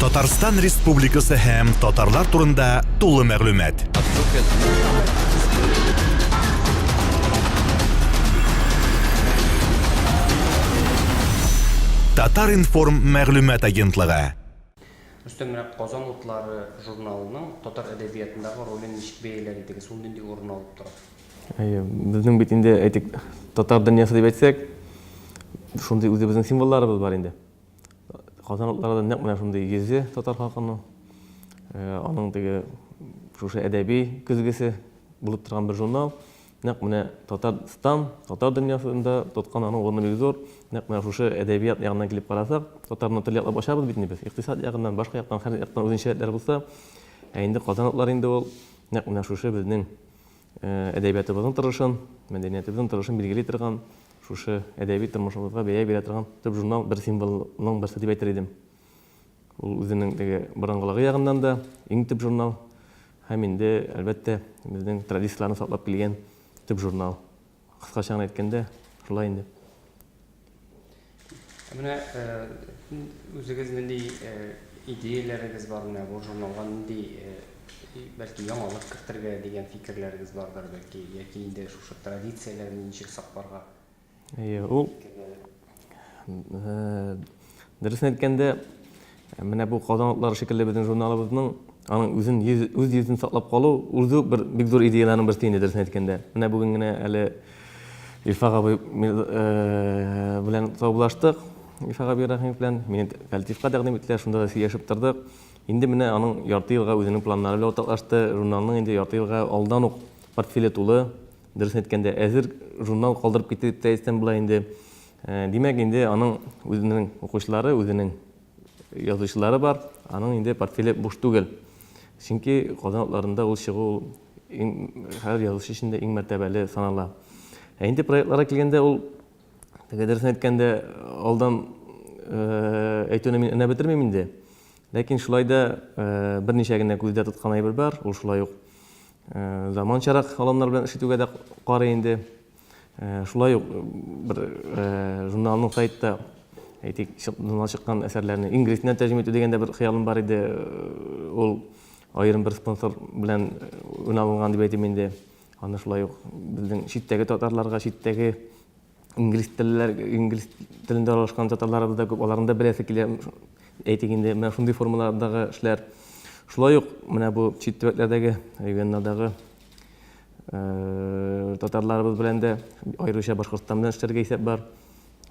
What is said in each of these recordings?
Татарстан Республикасы һәм татарлар турында тулы мәгълүмат. Татар-информ мәгълүмат агентлыгы. Рөстәм, менә Казан утлары журналының татар әдәбиятындагы ролен ничек бәяләр идегез? Ул нинди урын алып тора? Әйе, безнең бит инде, әйтик, татар дөньясы дип әйтсәк, шундый үзебезнең символларыбыз бар инде. Казан утлары да нәкъ менә шундый йөзе татар халкының. Э, аның теге шушы әдәби көзгесе булып торган бер журнал. Нәкъ менә Татарстан, татар дөньясында тоткан аның урыны бик зур. Нәкъ менә шушы әдәбият ягыннан килеп карасак, татарны төрле яклап ачабыз бит инде без. Икътисад ягыннан, башка яктан, һәр яктан үзенчәлекләр булса, ә инде Казан утлары инде ул нәкъ менә шушы безнең әдәбиятыбызның торышын, мәдәниятебезнең торышын билгели торган, шушы әдәби тормышыбызга бәя бирә торган төп журнал, бер символның берсе дип әйтер идем. Ул үзенең теге борынгылыгы ягыннан да иң төп журнал һәм инде, әлбәттә, безнең традицияләрне саклап килгән төп журнал. Кыскача гына әйткәндә, шулай инде. Ә менә үзегез нинди идеяләрегез бар, менә бу журналга нинди бәлки яңалык кертергә дигән фикерләрегез бардыр, бәлки, яки инде шушы традицияләрне ничек сакларга? Әйе, ул дөресен әйткәндә, менә бу Казан утлары шикелле безнең журналыбызның аның үзен йөз, үз йөзен саклап калу үзе үк бер бик зур идеяләрнең берсе инде дөресен әйткәндә. Менә бүген генә әле Илфак абый белән саубуллаштык. Илфак абый Рәхимов белән мине коллективка тәкъдим иттеләр, шунда да сөйләшеп тордык. Инде менә аның ярты елга үзенең планнары белән уртаклашты. Журналның инде ярты елга алдан ук портфеле тулы. Дөресен әйткәндә, әзер журнал калдырып китте дип тә әйтсәм була инде. Димәк, инде аның үзенең укучылары, үзенең язучылары бар, аның инде портфеле буш түгел. Чөнки Казан утларында ул чыгу иң, һәр язучы өчен дә иң мәртәбәле санала. Ә инде проектларга килгәндә, ул теге дөресен әйткәндә, алдан әйтүне мин өнәп бетермим инде. Ләкин шулай да берничә генә күздә тоткан әйбер бар, ул шулай ук заманчарак алымнар белән эш итүгә дә карый инде. Шулай ук бер журналның сайтта, әйтик, журнал чыккан әсәрләрне инглиз теленә тәрҗемә итү дигән дә бер хыялым бар иде. Ул аерым бер спонсор белән үн алынган дип әйтим инде. Аны шулай ук безнең читтәге татарларга, читтәге инглиз телләр, инглиз телендә аралашкан татарларыбыз да күп, аларны да беләсе килә. Әйтик инде, менә шундый формалардагы эшләр. Шулай ук менә бу чит төбәкләрдәге, регионнардагы татарларыбыз белән дә, аеруча Башкортстан белән эшләргә исәп бар.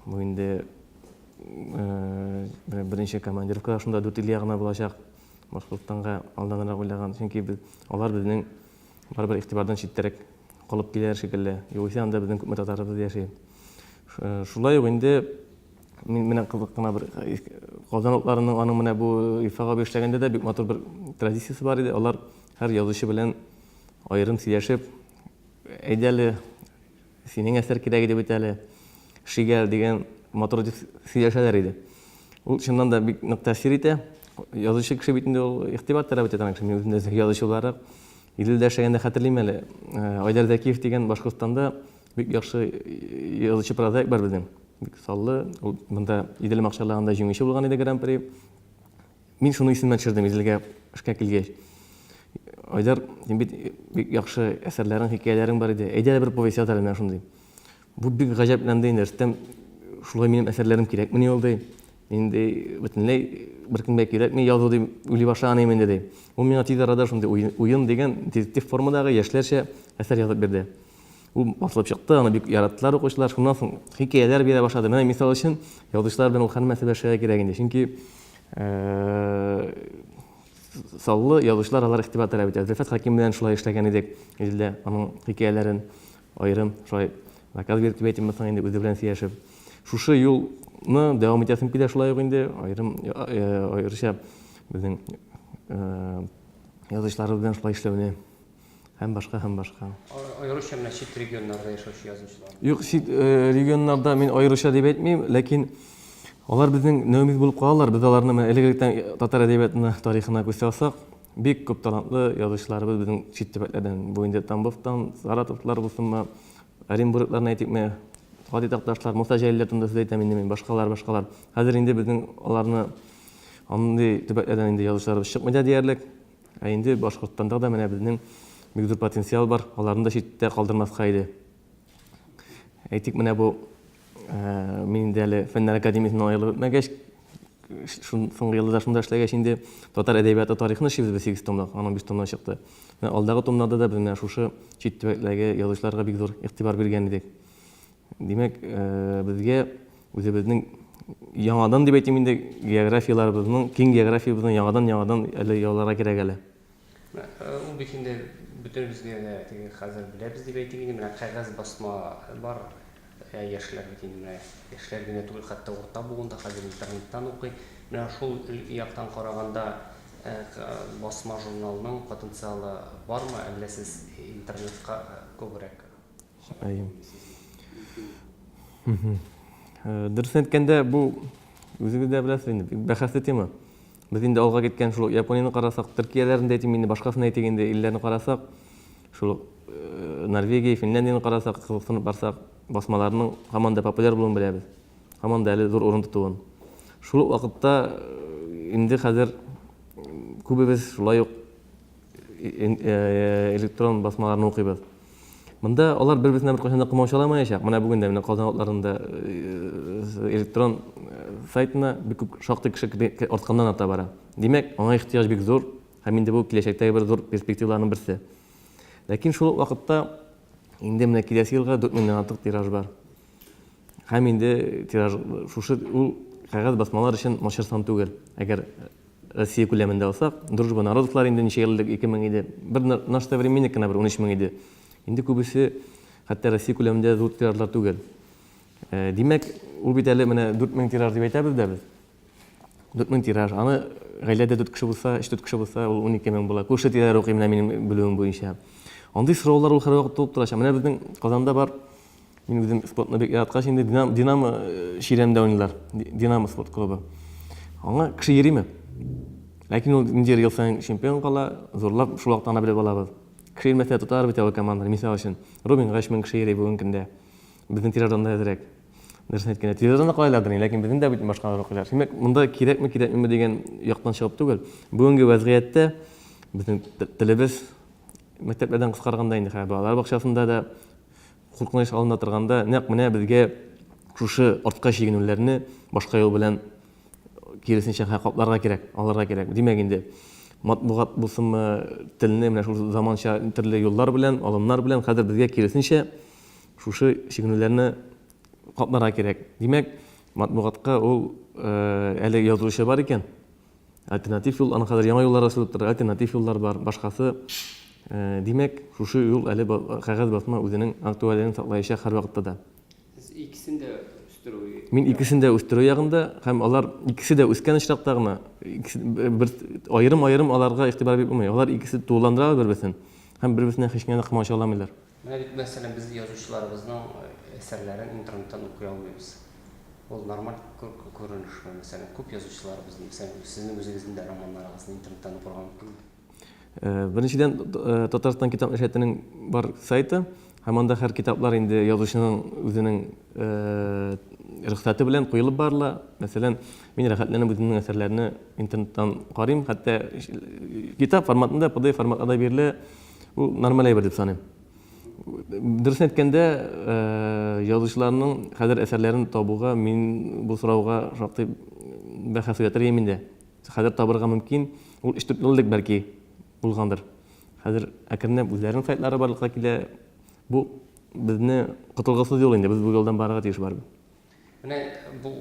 Бу инде беренче командировка шунда 4 ел ягына булачак. Башкортстанга алданрак уйлаган, чөнки без алар безнең барыбер игътибардан читтәрәк калып киләләр шикелле. Югыйсә анда безнең күпме татарыбыз яши. Шулай ук инде мин менә кызык кына бер Казан утларының аның менә бу Илфак абый эшләгәндә дә бик матур бер традициясе бар иде. Алар һәр язучы белән аерым сөйләшеп, әйдә әле, синең әсәр кирәк иде бит әле, шигәр дигән матур итеп сөйләшәләр иде. Ул чыннан да бик нык тәэсир итә. Язучы кеше бит инде ул игътибар таләп итә торган кеше. Мин үзем дә язучы буларак Иделдә эшләгәндә хәтерлим әле. Айдар Зәкиев дигән Башкортстанда бик яхшы язучы прозаик бар безнең. Бик саллы. Ул монда Идел макчаларында җиңүче булган иде Гран-при. Мин шуны исемә төшердем Иделгә эшкә килгәч. Айдар, син бит бик яхшы әсәрләрең, хикәяләрең бар иде. Әйдә әле бер повесть яз әле менә шундый. Бу бик гаҗәпләнде инде. Рөстәм, шулай минем әсәрләрем кирәкмени ул ди. Мин ди бөтенләй беркемгә кирәкми язу дип уйлый башлаган идем инде ди. Ул миңа тиз арада шундый уен дигән детектив формадагы яшьләрчә әсәр язып бирде. Ул басылып чыкты, аны бик яраттылар укучылар. Шуннан соң хикәяләр бирә башлады. Менә мисал өчен, язучылар белән ул һәммәсе белән эшләргә кирәк инде. Чөнки саллы язучылар алар игътибар таләп итә. Зөлфәт Хәким белән шулай эшләгән идек. Иделдә аның хикәяләрен аерым шулай заказ биреп дип әйтимме соң инде, үзе белән сөйләшеп. Шушы юлны дәвам итәсем килә шулай ук инде, аерым аеруча безнең язучыларыбыз белән шулай эшләүне. Һәм башка, һәм башка. Аеруча менә чит регионнарда яшәүче язучылар. Юк, чит э, регионнарда мин аеруча дип әйтмим, ләкин алар безнең нәүмиз булып калалар. Без аларны менә элек-электән татар әдәбиятына, тарихына күз салсак, бик күп талантлы язучыларыбыз безнең чит төбәкләрдән. Бу инде Тамбовтан, Саратовлар булсынмы, Оренбургларны әйтикме, Һади Такташлар, Муса Җәлилләр турында сүз әйтәм инде мин, башкалар, башкалар. Хәзер инде безнең аларны. Андый төбәкләрдән инде язучыларыбыз чыкмый да диярлек. Ә инде Башкортстанда да менә безнең бик зур потенциал бар, аларны да читтә калдырмаска иде. Әйтик, менә бу мин инде әле Фәннәр академиясеннән аерылып бетмәгәч, соңгы елларда шунда эшләгәч инде татар әдәбияты тарихын эшлибез без 8 томлык, аның 5 томнан чыкты. Менә алдагы томнарда да без менә шушы чит төбәкләрдәге язучыларга бик зур игътибар биргән идек. Димәк, безгә үзебезнең яңадан дип әйтим инде, географияләребезнең, киң географиябезнең яңадан-яңадан әле яуларга кирәк әле. Ул бит инде бөтенебезгә дә теге хәзер беләбез дип әйтик инде, менә кәгазь басма бар, ә яшьләр бит инде менә яшьләр генә түгел, хәтта урта буын да хәзер интернеттан укый. Менә шул яктан караганда басма журналның потенциалы бармы, әллә сез интернетка күбрәк? Әйе. Дөресен әйткәндә, бу үзегез дә беләсез инде, бик бәхәсле тема. Без инде алга киткән шул ук Японияне карасак, Төркияләрне дә әйтим инде, башкасын әйтик инде, илләрне карасак, шул ук э, Норвегия, Финляндияне карасак, кызыксынып барсак, басмаларның һаман да популяр булуын беләбез. Һаман да әле зур урын тотуын. Шул ук вакытта э, инде хәзер күбебез шулай ук э, электрон басмаларны укыйбыз. Монда алар бер-берсенә беркайчан да комачауламаячак. Менә бүген дә менә Казан утларында э, электрон э, сайтына бик күп шактый кеше артканнан арта бара. Димәк, аңа ихтыяҗ бик зур һәм инде бу киләчәктәге бер зур перспективаларның берсе. Ләкин шул ук вакытта инде менә киләсе елга 4 меңнән артык тираж бар. Һәм инде тираж шушы ул кәгазь басмалар өчен начар сан түгел. Әгәр Россия күләмендә алсак, Дружба народовлар инде ничә ел элек 2000 иде. Бер наш современник кына бер 13 мең иде. Инде күбесе хәтта Россия күләмендә зур тиражлар түгел. Э, димәк, ул бит әле менә 4000 тираж дип әйтәбез дә без. 4000 тираж. Аны гаиләдә 4 кеше булса, 3-4 кеше булса, ул 12 мең була. Күрше тирәләр укый менә минем белүем буенча. Андый сораулар ул һәрвакыт туып торачак. Менә безнең Казанда бар Мин үзем спортны бик яраткач инде Динамо, Динамо э, чирәмдә уйныйлар. Динамо спорт клубы. Аңа кеше йөриме? Ләкин ул ниндидер ел саен чемпион кала, зурлап шул вакытта гына белеп алабыз. Кеше йөрмәсә тотар бит ул команданы. Мисал өчен, Рубинга 3000 кеше йөри бүгенге көндә. Безнең тираждан да әзрәк. Дөресен әйткәндә, тираждан да калайлардыр, ләкин безнең дә бит башкалар укыйлар. Димәк, монда кирәкме, кирәкмиме дигән яктан чыгып түгел. Бүгенге вәзгыятьтә безнең телебез мәктәпләрдән кыскарганда инде хәзер балалар бакчасында да Куркыныч алдында торганда, нәкъ менә безгә шушы артка чигенүләрне башка юл белән киресенчә капларга кирәк, алырга кирәк. Димәк инде, матбугат булсынмы, телне менә шул заманча төрле юллар белән, алымнар белән хәзер безгә киресенчә шушы чигенүләрне капларга кирәк. Димәк, матбугатка ул әле язучы бар икән, Альтернатив юл, аның хәзер яңа юллар ачылып тора, альтернатив юллар бар, башкасы. Э, димәк, шушы юл әле кәгазь басма үзенең актуальлеген саклаячак һәрвакытта да. Сез икесен дә үстерү Мин икесен дә үстерү ягында һәм алар икесе дә үскән очракта гына бер аерым-аерым аларга игътибар биреп булмый. Алар икесе тулыландыра бер-берсен һәм бер-берсенә һич кенә дә комачауламыйлар. Менә бит, мәсәлән, без язучыларыбызның әсәрләрен интернеттан укый алмыйбыз. Ул нормаль күренешме, мәсәлән, күп язучыларыбызның, мәсәлән, сезнең үзегезнең дә романнарыгызны интернеттан укырга мөмкинме? Беренчедән, Татарстан китап нәшриятының бар сайты, һәм анда һәр китаплар инде язучының үзенең рөхсәте белән куелып барыла. Мәсәлән, мин рәхәтләнеп үземнең әсәрләрне интернеттан карыйм, хәтта китап форматында, PDF форматында да бирелә. Ул нормаль әйбер дип саныйм. Дөресен әйткәндә, э, язучыларның хәзер әсәрләрен табуга мин бу сорауга шактый бәхәс уятыр идем инде. Хәзер табырга мөмкин. Ул 3-4 ел элек бәлки булгандыр. Хәзер әкренләп үзләренең сайтлары барлыкка килә. Бу безне котылгысыз юл инде. Без бу юлдан барырга тиеш барыбер. Менә бу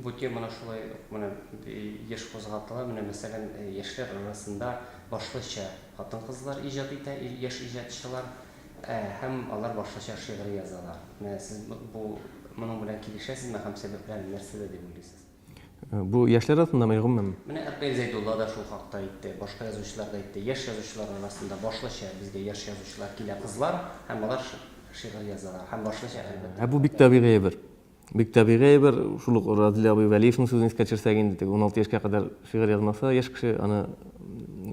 бу теманы шулай ук менә еш кузгатыла. Менә, мәсәлән, яшьләр арасында башлыча хатын-кызлар иҗат итә, яшь иҗатчылар, һәм алар башлыча шигырь язалар. Менә сез бу моның белән килешәсезме һәм сәбәпләре нәрсәдә дип уйлыйсыз? Бу яшьләр арасындамы, гомумәнме? Менә Ркаил Зәйдулла да шул хакта әйтте, башка язучылар да әйтте. Яшь язучылар арасында башлыча безгә яшь язучылар килә, кызлар, һәм алар шигырь язалар һәм башлыча, әлбәттә. Ә бу бик табигый әйбер. Бик табигый әйбер. Шул ук Радил абый Вәлиевның сүзен искә төшерсәк инде, теге 16 яшькә кадәр шигырь язмаса, яшь кеше аны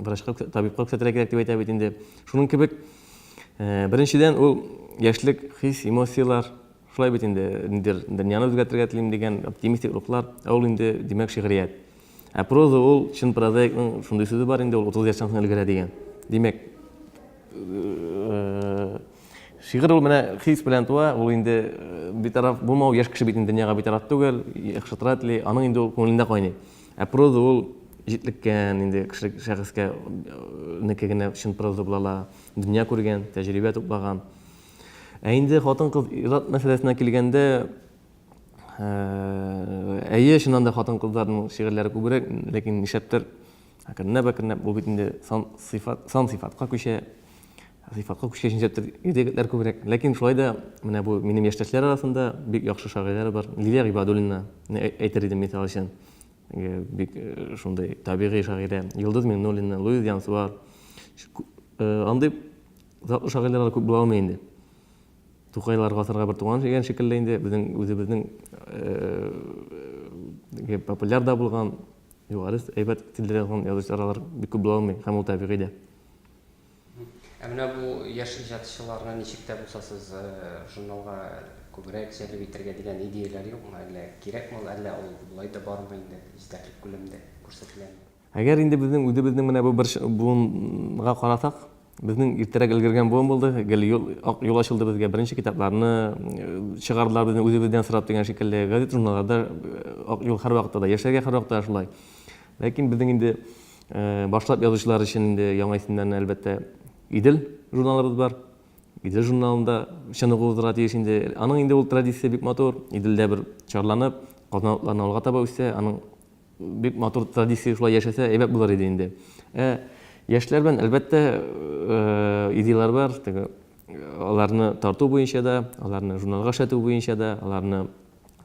врачка, табибка күрсәтергә кирәк дип әйтә бит инде. Шуның кебек, беренчедән, ул яшьлек, хис, эмоцияләр, Шулай бит инде, ниндидер дөньяны үзгәртергә телим дигән оптимистик рухлар, ә ул инде, димәк, шигърият. Ә проза ул чын прозаикның шундый сүзе бар инде, ул 30 яшьтән соң өлгерә дигән. Димәк, шигырь ул менә хис белән туа, ул инде битараф булмау, яшь кеше бит инде дөньяга битараф түгел, яхшыртырга тели, аның инде ул күңелендә кайный. Ә проза ул җитлеккән инде кешелек шәхескә неке генә чын проза була ала, дөнья күргән, тәҗрибә туплаган. Ә инде хатын-кыз ир-ат мәсьәләсенә килгәндә, әйе, чыннан да хатын-кызларның шигырьләре күбрәк, ләкин нишләптер әкренләп-әкренләп бу бит инде сан сыйфат, сан сыйфатка күчә. Сыйфатка күчкәч нишләптер ир-егетләр күбрәк. Ләкин шулай да менә бу минем яшьтәшләр арасында бик яхшы шагыйрьләр бар. Лилия Гыйбадуллина әйтер идем мисал өчен. Бик шундый табигый шагыйрә. Йолдыз Миңнуллина, Луиз Янсуар. Андый затлы шагыйрьләр күп була алмый инде. Тукайлар гасырга бер туган дигән шикелле инде безнең үзебезнең популяр да булган, югары әйбәт телдә язган язучылар алар бик күп була алмый һәм ул табигый дә. Ә менә бу яшь иҗатчыларны ничек тә булса сез журналга күбрәк җәлеп итәргә дигән идеяләр юкмы? Әллә кирәкме ул, әллә ул болай да бармы инде җитәрлек күләмдә күрсәтеләме? Әгәр инде безнең үзебезнең менә бу бер буынга карасак, безнең иртәрәк өлгергән буын булды, гел юл, ак юл ачылды безгә, беренче китапларны чыгардылар безнең үзебездән сорап дигән шикелле, газет-журналларда ак юл һәрвакытта да, яшьләргә һәрвакытта да шулай. Ләкин безнең инде башлап язучылар өчен инде яңа исемнәрне, әлбәттә, Идел журналыбыз бар. Идел журналында чыныгу уздырырга тиеш инде. Аның инде ул традиция бик матур. Иделдә бер чарланып, Казан утларына алга таба үсә, аның бик матур традиция шулай яшәсә, әйбәт булыр иде инде. Ә яшьләр белән, әлбәттә, идеяләр бар. Теге аларны тарту буенча да, аларны журналга эшләтү буенча да, аларны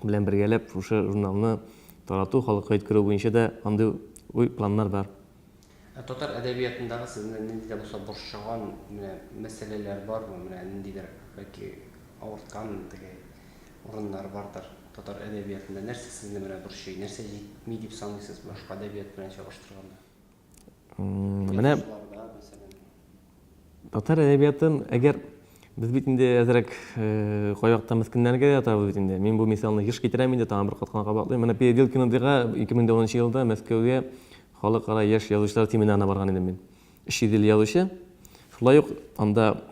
белән бергәләп шушы журналны тарату, халыкка җиткерү буенча да андый уй, планнар бар. Ә татар әдәбиятындагы сезне нинди дә булса борчыган менә мәсьәләләр бармы? Менә ниндидер бәлки авырткан теге урыннар бардыр татар әдәбиятында. Нәрсә сезне менә борчый? Нәрсә җитми дип саныйсыз башка әдәбият белән чагыштырганда? Менә татар әдәбиятын, әгәр без бит инде әзрәк кайвакытта мескеннәргә ятабыз бит инде. Мин бу мисалны еш китерәм инде, тагын бер кат кына кабатлыйм. Менә Переделкинода 2010 елда Мәскәүгә халыкара яшь язучылар семинарына барган идем мин. 350 язучы. Шулай ук анда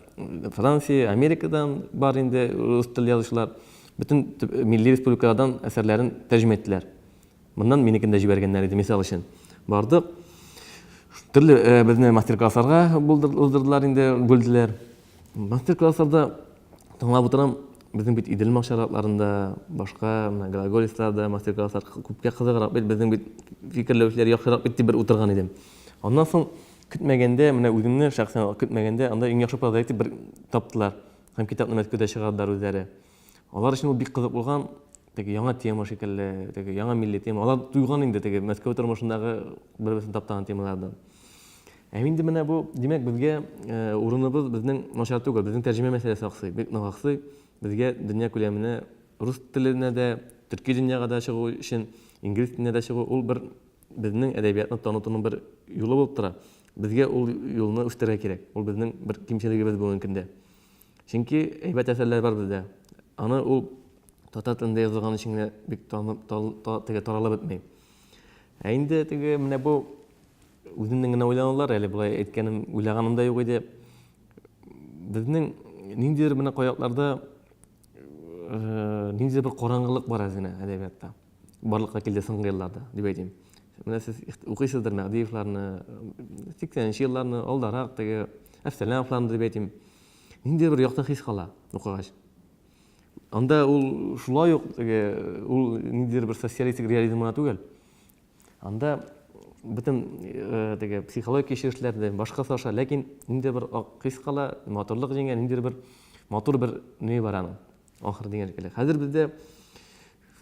Франция, Америкадан бар инде рус телле язучылар. Бөтен милли республикалардан әсәрләрен тәрҗемә иттеләр. Моннан минекен дә җибәргәннәр иде, мисал өчен. Бардык. Төрле э, безне мастер-классларга уздырдылар инде, бүлделәр. Мастер-классларда тыңлап утырам, безнең бит Идел макчаракларында, башка менә глаголистларда мастер-класслар күпкә кызыграк бит, безнең бит фикерләүчеләр яхшырак бит дип бер утырган идем. Аннан соң көтмәгәндә, менә үземне шәхсән көтмәгәндә, анда иң яхшы проект дип бер таптылар. Һәм китапны Мәскәүдә чыгардылар үзләре. Алар өчен ул бик кызык булган, теге яңа тема шикелле, теге яңа милли тема. Алар туйган инде теге Мәскәү тормышындагы бер-берсен таптаган темалардан. Ә инде менә бу, димәк, безгә э, урыныбыз безнең начар түгел, безнең тәрҗемә мәсьәләсе аксый, бик нык аксый. Безгә дөнья күләменә рус теленә дә, төрки дөньяга да чыгу өчен, инглиз теленә дә чыгу, ул бер безнең әдәбиятны танытуның бер юлы булып тора. Безгә ул юлны үстерергә кирәк. Ул безнең бер кимчелегебез бүгенге көндә. Чөнки әйбәт әсәрләр бар бездә. Аны ул татар телендә язылган өчен генә бик танып, теге таралып бетми. Ә инде теге менә бу үземнең генә уйланулар, әле болай әйткәнем, уйлаганым да юк иде. Безнең ниндидер менә каякларда э, ниндидер бер караңгылык бар әз генә әдәбиятта. Барлыкка килде соңгы елларда, дип әйтим. Менә сез укыйсыздыр Мәһдиевларны, 80 елларны, алдарак теге Әфсәләмовларны дип әйтим. Ниндидер бер якты хис кала укыгач. Анда ул шулай ук теге ул ниндидер бер социалистик реализм гына түгел. Анда бөтен э, теге психологик кичерешләр дә башкасы аша, ләкин ниндидер бер ак хис кала, матурлык җиңә, ниндидер бер матур бер ни бар аның. Ахыр дигән шикелле. Хәзер бездә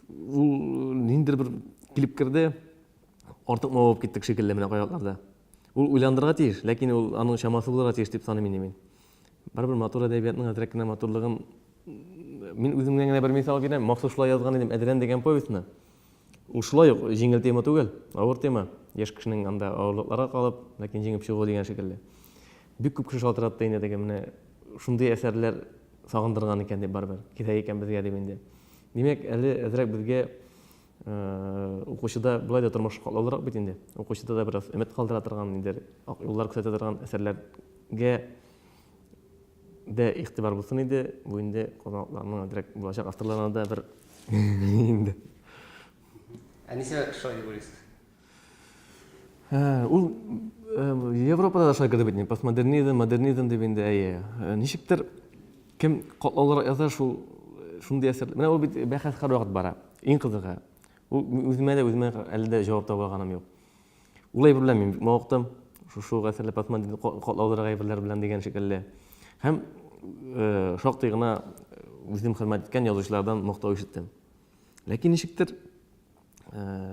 ул ниндидер бер килеп керде, артык мавыгып киттек шикелле менә кайвакытларда. Ул уйландырырга тиеш, ләкин ул аның чамасы булырга тиеш дип саныйм инде мин. Барыбер матур әдәбиятның әзрәк кенә матурлыгын мин үземнән генә бер мисал бирәм. Махсус шулай язган идем Әдрән дигән повестьны. Ул шулай ук җиңел тема түгел, авыр тема. Яшь кешенең анда авырлыкларга калып, ләкин җиңеп чыгуы дигән шикелле. Бик күп кеше шалтыратты инде теге менә шундый әсәрләр сагындырган икән дип барыбер. Кирәк икән безгә дип инде. Димәк, әле әзрәк безгә Укучыда болай да тормыш катлаулырак бит инде. Укучыда да бераз өмет калдыра торган, ниндидер ак юллар күрсәтә торган әсәрләргә дә игътибар булсын иде. Бу инде Казан утларының әзрәк булачак авторларына да бер инде. Ә ни сәбәпле шулай дип уйлыйсыз? Ул Европада да шулай керде бит инде. Постмодернизм, модернизм дип инде, әйе. Ничектер кем катлаулырак яза, шул шундый әсәр. Менә ул бит бәхәс һәрвакыт бара. Иң кызыгы. Ул үземә дә үземә әле дә җавап таба алганым юк. Ул әйбер белән мин бик мавыктым. Шушы ук әсәрләр постмодерн катлаулырак әйберләр белән дигән шикелле. Һәм шактый гына үзем хөрмәт иткән язучылардан мактау ишеттем. Ләкин ничектер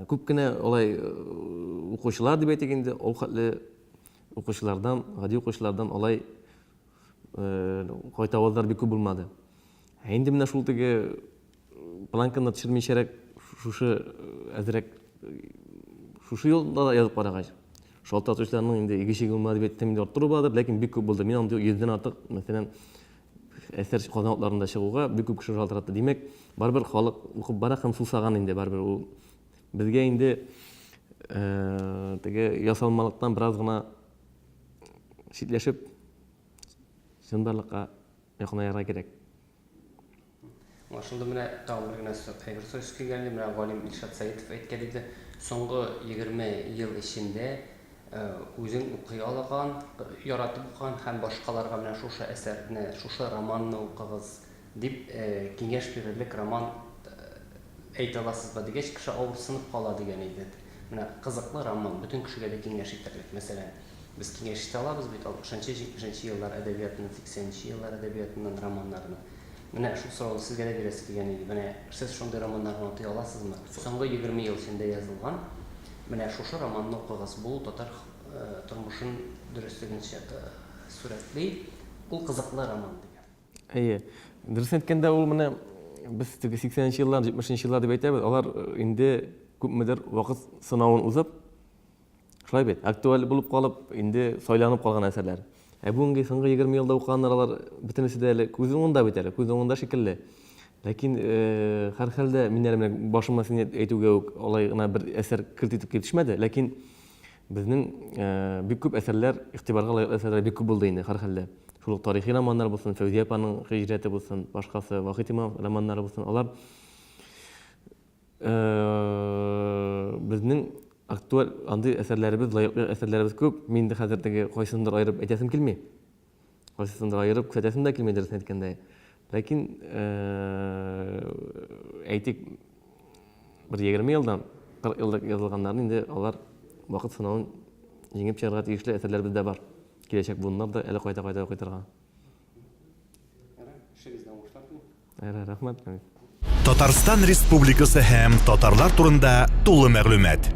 күп кенә алай укучылар дип әйтик инде, ул хәтле укучылардан, гади укучылардан алай кайтавазлар бик күп булмады. Ә инде менә шул теге планканы төшермичәрәк шушы әзрәк шушы юлда да язып карагач, шалтыратучыларның инде иге-чиге булмады дип әйтсәм инде арттыру бардыр, ләкин бик күп булды. Мин андый йөздән артык, мәсәлән, әсәр Казан утларында чыгуга бик күп кеше шалтыратты. Димәк, барыбер халык укып бара һәм сусаган инде барыбер ул. Безгә инде э, теге ясалмалыктан бераз гына читләшеп чынбарлыкка якынаерга кирәк. Аңлашылды. Менә тагын бер генә әйбер сорыйсы килгән иде. Менә галим Илшат Сәетов әйткән иде, соңгы 20 ел эчендә үзең укый алган, яратып укыган һәм башкаларга менә шушы әсәрне, шушы романны укыгыз дип киңәш бирерлек роман әйтә аласызмы дигәч, кеше авырсынып кала дигән иде. Менә кызыклы роман, бөтен кешегә дә киңәш итәрлек. Мәсәлән, без киңәш итә алабыз бит 60-нчы, 70-нче еллар әдәбиятыннан, 80-нче еллар әдәбиятыннан романнарны. Менә шул сорауны сезгә дә бирәсе килгән иде. Менә сез шундый романнарны атый аласызмы? Соңгы 20 ел эчендә язылган менә шушы романны укыгыз. Бу татар тормышын дөреслегенчә сурәтли. Ул кызыклы роман дигән. Әйе. Дөресен әйткәндә, ул менә без теге 80 нче еллар, 70 нче еллар дип әйтәбез, алар инде күпмедер вакыт сынавын узып, Шулай бит, актуаль булып калып, инде сайланып калган әсәрләр. Ә бүгенге соңгы 20 елда укыганнар алар бөтенесе дә әле күз уңында бит әле, күз уңында шикелле. Ләкин э, һәрхәлдә мин әле менә башыма син әйтүгә үк алай гына бер әсәр керт итеп килеп төшмәде. Ләкин безнең э, бик күп әсәрләр, игътибарга лаеклы әсәрләр бик күп булды инде һәрхәлдә. Шул ук тарихи романнар булсын, Фәүзия апаның һиҗрәте булсын, башкасы, Вахит Имамов романнары булсын, алар э, безнең Актуаль андый әсәрләребез, лаеклы әсәрләребез күп. Мин инде хәзер теге кайсындыр аерып әйтәсем килми. Кайсысындыр аерып күрсәтәсем дә килми, дөресен әйткәндә. Ләкин әйтик, бер 20 елдан, 40 елда язылганнарын инде алар вакыт сынавын җиңеп чыгарга тиешле әсәрләребез дә бар. Киләчәк буыннар да әле кайта-кайта укый торган. Эшегездә уңышлар телим. Рәхмәт. Татарстан Республикасы һәм татарлар турында тулы мәгълүмат.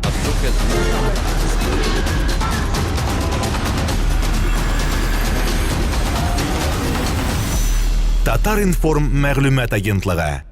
Татар-информ мәгълүмат агентлыгы.